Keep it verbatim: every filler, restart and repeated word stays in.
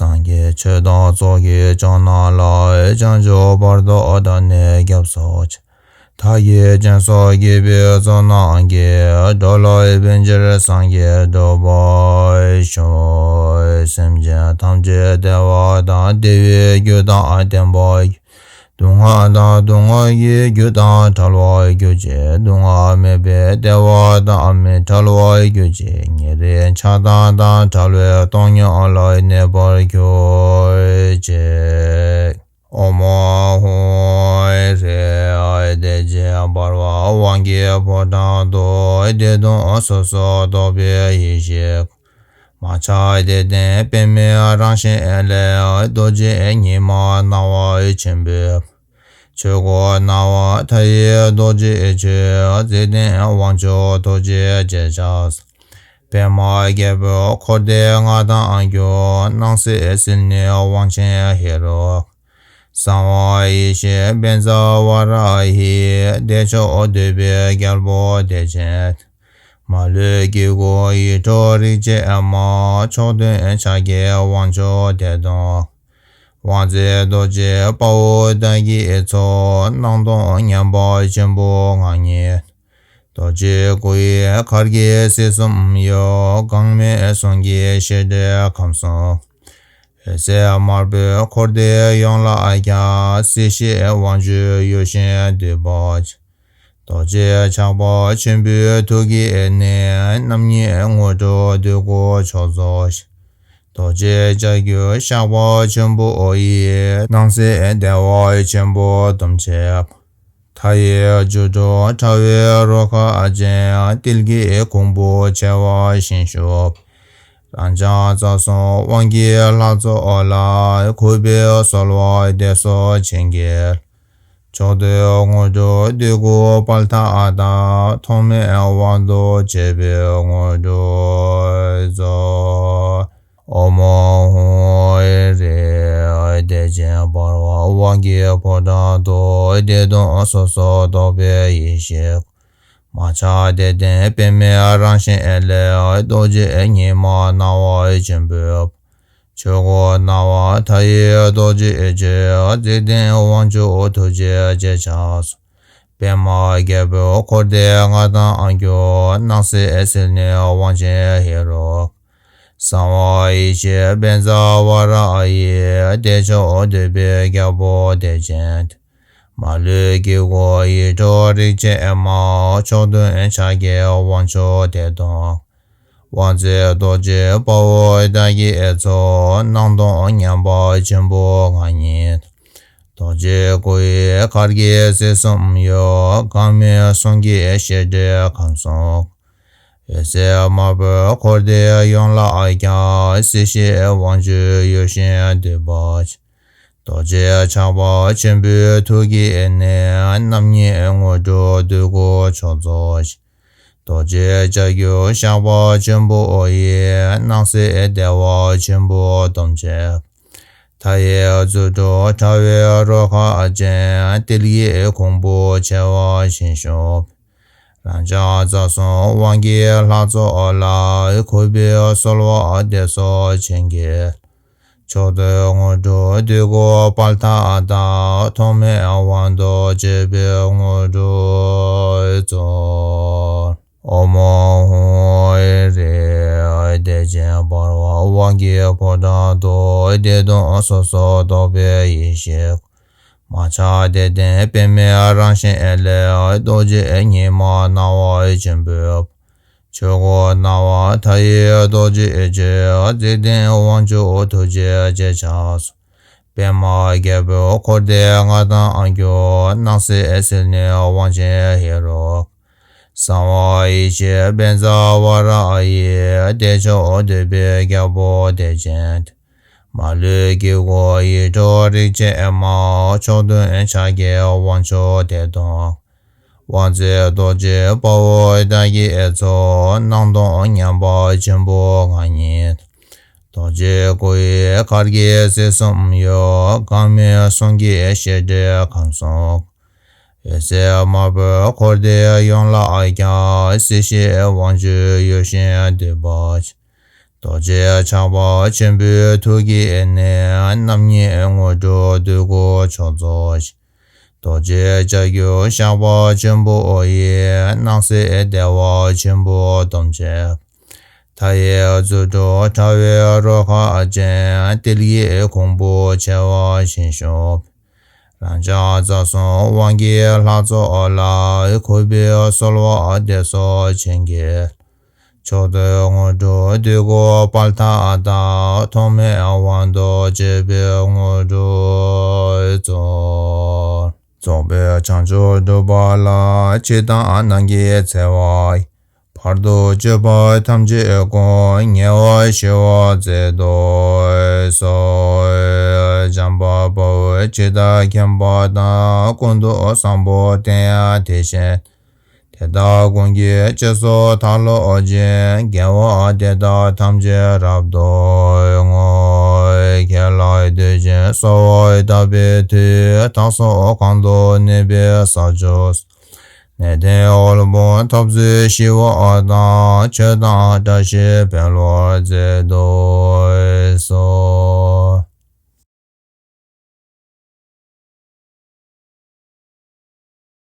ནང་གི་ཆོས་དང་ཚོགས་ཀྱི་ཕྱོགས་རྣམས་ལ། བྱང་ཆུབ་བར་དུ་བདག་ནི་སྐྱབས་སུ་མཆི། མཐའ་ཡས་སྤྱན་གསུམ་དགྱེས་པའི་གཙུག་ན་གི། འགྲོ་ལ་ཕན་ཕྱིར་སངས་རྒྱས་འགྲུབ་པར་ཤོག། སེམས་ཅན་ཐམས་ཅད་བདེ་བ་དང་བདེ་བའི་རྒྱུ་དང་ལྡན་པ། སྡུག་བསྔལ་དང་སྡུག་བསྔལ་གྱི་རྒྱུ་དང་བྲལ་བར་གྱུར་ཅིག། སྡུག་བསྔལ་མེད་པའི་བདེ་བ་དང་མི་བྲལ་བར་གྱུར་ཅིག། ཉེ་རིང་ཆགས་སྡང་དང་བྲལ་བའི་སྟོང་ཉིད་ལ་གནས་པར་གྱུར་ཅིག། ཨོཾ་ཧཱུྃ་ཧྲཱིཿ། བདེ་ཆེན་འབར་བ་དབང་གི་ཕོ་བྲང་དུ། བདེ་སྟོང་སོ་སོར་རྟོག་པའི་ཡེ་ཤེས། མ་ཆགས་བདེ་ལྡན་པདྨའི་རང་བཞིན་ལས། རྡོ་རྗེ་ཉི་མ་སྣང་བ་ཆེན་པོའི། ཆོས་སྐུ་སྣང་བ་མཐའ་ཡས་རྡོ་རྗེ་ཆོས། འཇིག་རྟེན་དབང་ཕྱུག་ཐུགས་རྗེ་ཅན་ཕྱག་འཚལ། པདྨ་རྒྱལ་པོའི་འཁོར་འདས་ལྔ་དང་བཅས། སྣང་སྲིད་ཟིལ་གནོན་དབང་ཆེན་ཧེ་རུ། གསང་བ་ཡེ་ཤེས་བཛྲ་ཝཱ་ར་ཧི། བདེ་མཆོག་འདུས་པའི་རྒྱལ་པོ་བདེ་ཆེན། མ་ལུས་དཀྱིལ་འཁོར་ཡིད་འཕྲོག་རིག་བྱེད་མ། མཆོག་ཐུན་ཕྱག་རྒྱའི་དབང་ཕྱུག་བདེ་སྟོང་། དབང་མཛད་རྡོ་རྗེ་དཔའ་བོ་དག་གི་ཚོགས། སྣང་སྟོང་མཉམ་པ་ཆེན་པོ་ང་ཉིད། རྡོ་རྗེ་སྐུ་ཡི་གར་གྱིས་སྲིད་གསུམ་གཡོ། འགག་མེད་གསུང་གི་བཞད་སྒྲས་ཁམས་གསུམ། འོད་ཟེར་དམར་པོས་འཁོར་འདས་ཡོངས་ལ་ཁྱབ། སྲིད་ཞིའི་དབང་ཕྱུག་ཡིད་བཞིན་འདུས་པ། རྡོ་རྗེ་ཆགས་པ་ཆེན་པོའི་ཐུགས་ཀྱི་གནས། རྣམ་གཉིས་དངོས་གྲུབ་འདོད་དགུ་མཆོག་རྫོགས་ཤིང་། རྡོ་རྗེ་ལྕགས་ཀྱུ་ཞགས་པ་ཆེན་པོ་ཡིས། སྣང་སྲིད་བདེ་བ་ཆེན་པོ་སྡུམ་བྱེད་པ། མཐའ་ཡས་སྒྱུ་འཕྲུལ་དྲ་བའི་རུ་ཁ་ཅན། ཏིལ་གྱི་གོང་བུ་བྱེ་བ་བཞིན་ཤོག། རབ་འབྱམས་རྩ་གསུམ་དབང་གི་ལྷ་ཚོགས་ལ། གུས་པས་གསོལ་བ་འདེབས་སོ་བྱིན་གྱིས། མཆོག་ཐུན་དངོས་གྲུབ་འདོད་དགུ་དཔལ་མཐའ་དག། ཐོགས་མེད་དབང་དུ་བྱས་པའི་དངོས་གྲུབ་སྩོལ། ཨོཾ་ཧཱུྃ་ཧྲཱིཿ། བདེ་ཆེན་འབར་བ་དབང་གི་ཕོ་བྲང་དུ། བདེ་སྟོང་སོ་སོར་རྟོག་པའི་ཡེ་ཤེས། མ་ཆགས་བདེ་ལྡན་པདྨའི་རང་བཞིན་ལས། རྡོ་རྗེ་ཉི་མ་སྣང་བ་ཆེན་པོའི། ཆོས་སྐུ་སྣང་བ་མཐའ་ཡས་རྡོ་རྗེ་ཆོས། འཇིག་རྟེན་དབང་ཕྱུག་ཐུགས་རྗེ་ཅན་ཕྱག་འཚལ། པདྨ་རྒྱལ་པོའི་འཁོར་འདས་ལྔ་དང་བཅས། སྣང་སྲིད་ཟིལ་གནོན་དབང་ཆེན་ཧེ་རུ། གསང་བ་ཡེ་ཤེས་བཛྲ་ཝཱ་ར་ཧི། བདེ་མཆོག་འདུས་པའི་རྒྱལ་པོ་བདེ་ཆེན། མ་ལུས་དཀྱིལ་འཁོར་ཡིད་འཕྲོག་རིག་བྱེད་མ། མཆོག་ཐུན་ཕྱག་རྒྱའི་དབང་ཕྱུག་བདེ་སྟོང་། དབང་མཛད་རྡོ་རྗེ་དཔའ་བོ་དག་གི་ཚོགས། སྣང་སྟོང་མཉམ་པ་ཆེན་པོ་ང་ཉིད། རྡོ་རྗེ་སྐུ་ཡི་གར་གྱིས་སྲིད་གསུམ་གཡོ། འགག་མེད་གསུང་གི་བཞད་སྒྲས་ཁམས་གསུམ། འོད་ཟེར་དམར་པོས་འཁོར་འདས་ཡོངས་ལ་ཁྱབ། སྲིད་ཞིའི་དབང་ཕྱུག་ཡིད་བཞིན་འདུས་པ། རྡོ་རྗེ་ཆགས་པ་ཆེན་པོའི་ཐུགས་ཀྱི་གནས། རྣམ་གཉིས་དངོས་གྲུབ་འདོད་དགུ་མཆོག་རྫོགས་ཤིང་། རྡོ་རྗེ་ལྕགས་ཀྱུ་ཞགས་པ་ཆེན་པོ་ཡིས། སྣང་སྲིད་བདེ་བ་ཆེན་པོ་སྡུམ་བྱེད། མཐའ་ཡས་རྫུ་འཕྲུལ་དྲ་བའི་རུ་ཁ་ཅན། ཏིལ་གྱི་གོང་བུ་བྱེ་བ་བཞིན་ཤོག། རབ་འབྱམས་རྩ་གསུམ་དབང་གི་ལྷ་ཚོགས་ལ། གུས་པས་གསོལ་བ་འདེབས་སོ་བྱིན་གྱིས། མཆོག་ཐུན་དངོས་གྲུབ་འདོད་དགུ་དཔལ་མཐའ་དག། ཐོགས་མེད་དབང་དུ་བྱས་པའི་དངོས་གྲུབ་སྩོལ། ཨོཾ་ཧཱུྃ་ཧྲཱིཿ། བདེ་ཆེན་འབར་བ་དབང་གི་ཕོ་བྲང་དུ། བདེ་སྟོང་སོ་སོར་རྟོག་པའི་ཡེ་ཤེས། མ་ཆགས་བདེ་ལྡན་པདྨའི་རང་བཞིན་ལས། རྡོ་རྗེ་ཉི་མ་སྣང་བ་ཆེན་པོའི། ཆོས་སྐུ་སྣང་བ་མཐའ་ཡས་རྡོ་རྗེ་ཆོས། འཇིག་རྟེན་དབང་ཕྱུག་ཐུགས་རྗེ་ཅན་ཕྱག་འཚལ། པདྨ་རྒྱལ་པོའི་འཁོར་འདས་ལྔ་དང་བཅས། སྣང་སྲིད་ཟིལ་གནོན་དབང་ཆེན་ཧེ་རུ། གསང་བ་ཡེ་ཤེས་བཛྲ་ཝཱ་ར་ཧི། བདེ་མཆོག་འདུས་པའི་རྒྱལ་པོ་བདེ་ཆེན། མ་ལུས་དཀྱིལ་འཁོར་ཡིད་འཕྲོག་རིག་བྱེད་མ། མཆོག་ཐུན་ཕྱག་རྒྱའི་དབང་ཕྱུག་བདེ་སྟོང་། དབང་མཛད་རྡོ་རྗེ་དཔའ་བོ་དག་གི་ཚོགས། སྣང་སྟོང་མཉམ་པ་ཆེན་པོ་ང་ཉིད། རྡོ་རྗེ་སྐུ་ཡི་གར་གྱིས་སྲིད་གསུམ་གཡོ། འགག་མེད་གསུང་གི་བཞད་སྒྲས་ཁམས་གསུམ། འོད་ཟེར་དམར་པོས་འཁོར་འདས་ཡོངས་ལ་ཁྱབ། སྲིད་ཞིའི་དབང་ཕྱུག་ཡིད་བཞིན་འདུས་པ། རྡོ་རྗེ་ཆགས་པ་ཆེན་པོའི་ཐུགས་ཀྱི་གནས། རྣམ་གཉིས་དངོས་གྲུབ་འདོད་དགུ་མཆོག་རྫོགས་ཤིང་། རྡོ་རྗེ་ལྕགས་ཀྱུ་ཞགས་པ་ཆེན་པོ་ཡིས། སྣང་སྲིད་བདེ་བ་ཆེན་པོ་སྡོམ་བྱེད། མཐའ་ཡས་རྫུ་འཕྲུལ་དྲ་བའི་རུ་ཁ་ཅན། ཏིལ་གྱི་གོང་བུ་བྱེ་བ་བཞིན་བཞུགས། རང་ཅག་རྩ་གསུམ་དབང་གི་ལྷ་ཚོགས་ལ། གུས་པས་གསོལ་བ་འདེབས་སོ་བྱིན་གྱིས། མཆོག་ཏུ་དངོས་གྲུབ་འདོད་དགུ་དཔལ་མཐའ་དག། ཐོགས་མེད་དབང་དུ་བྱས་པའི་དངོས་གྲུབ་སྩོལ། རྫོགས་པའི་བྱང་ཆུབ་སྒྲུབ་པ་ལ། ཕྱི་དང་ནང་གི་འཚེ་བ་ཡི། བར་དུ་གཅོད་པ་ཐམས་ཅད་ཀུན། ཉེ་བར་ཞི་བར་མཛད་དུ་གསོལ། འཇམ་དཔལ་དཔའ་བོས་ཇི་ལྟར་མཁྱེན་པ་དང་། ཀུན་ཏུ་བཟང་པོ་དེ་ཡང་དེ་བཞིན་ཏེ། དེ་དག་ཀུན་གྱི་རྗེས་སུ་བདག་སློབ་ཅིང་། དགེ་བ་འདི་དག་ཐམས་ཅད་རབ་ཏུ་བསྔོ། ཁྱེད་ལ་འདུད་ཅིང་གསོལ་བ་བཏབ་པའི་མཐུས། བདག་སོགས་གང་དུ་གནས་པའི་ས་ཕྱོགས་སུ། གནས་བརྟན་དབུལ་ཕོངས་འཐབ་རྩོད་ཞི་བ་དང་། ཆོས་དང་བཀྲ་ཤིས་འཕེལ་བར་མཛད་དུ་གསོལ།